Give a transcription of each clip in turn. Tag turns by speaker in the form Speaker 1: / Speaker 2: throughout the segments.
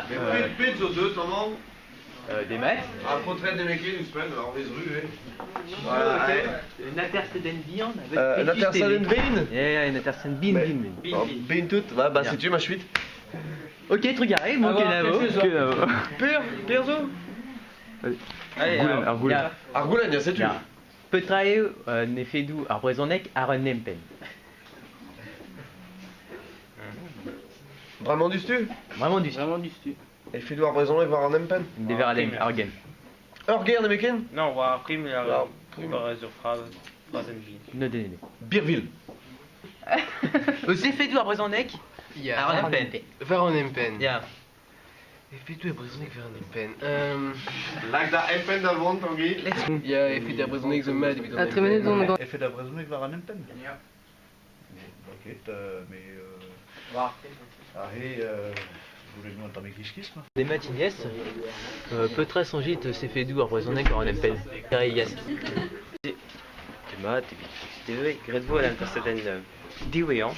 Speaker 1: Met pet zo deut amañ?
Speaker 2: Demat.
Speaker 1: Ar paotred nemetken ouzhpenn, ar wezh ru eo.
Speaker 2: Un atersadenn bihan
Speaker 1: Un atersadenn vin?
Speaker 2: Ya, ya, un atersadenn bin bin.
Speaker 1: Bin tout, bah, bah setu ma suite.
Speaker 2: Ok, trugarez, bon kenavo.
Speaker 1: Kenavo. Per, per zo?
Speaker 2: Allez,
Speaker 3: Goulenn, ar goulenn.
Speaker 1: Ar goulenn, ya, setu.
Speaker 2: Ya. Petra eo an efedoù ar brezhoneg àr un empenn?
Speaker 1: Bremañ diouzhtu?
Speaker 2: Bremañ diouzhtu.
Speaker 4: Bremañ diouzhtu.
Speaker 1: Efedoù ar brezhoneg war an empenn?
Speaker 2: Dever ar gen.
Speaker 1: Ur ger nemetken?
Speaker 4: Non, war ar prim,
Speaker 1: War ar prim.
Speaker 4: war ur frazenn vihan.
Speaker 2: Notenn.
Speaker 1: Birvilh.
Speaker 2: Eus efedoù ar brezhoneg
Speaker 5: Ya.
Speaker 2: àr an empenn.
Speaker 5: War an empenn.
Speaker 2: Ya.
Speaker 5: Efedoù ar brezhoneg war an empenn.
Speaker 1: Lak da empenn da vont, Tangi.
Speaker 5: Ya, efed ar brezhoneg zo mat evit an
Speaker 6: Ha tremenet on gant...
Speaker 7: Efed ar brezhoneg war an empenn?
Speaker 4: Ya.
Speaker 7: N'eo ket, mais aze goulennoù un tammig iskis.
Speaker 2: Demat Inès, petra soñjit eus efedoù ar brezhoneg war an empenn? Yes.
Speaker 4: Demat, evit TV, graet vo an atersadenn diwezhañ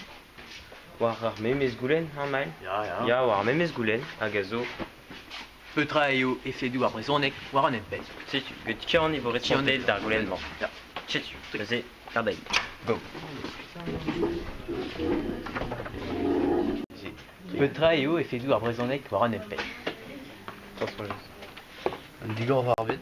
Speaker 4: war ar memes goulenn, hañ Mael?
Speaker 7: Ya, ya.
Speaker 4: Ya, war ar memes goulenn hag a zo...
Speaker 2: Petra eo efedoù ar brezhoneg war an empenn?
Speaker 4: Setu, get Kian e vo respontet d'ar goulenn-mañ.
Speaker 2: Ya.
Speaker 4: Setu, neuze, war
Speaker 1: Go.
Speaker 2: Petra eo efedoù ar brezhoneg war an empenn?
Speaker 7: Un digor war ar bed.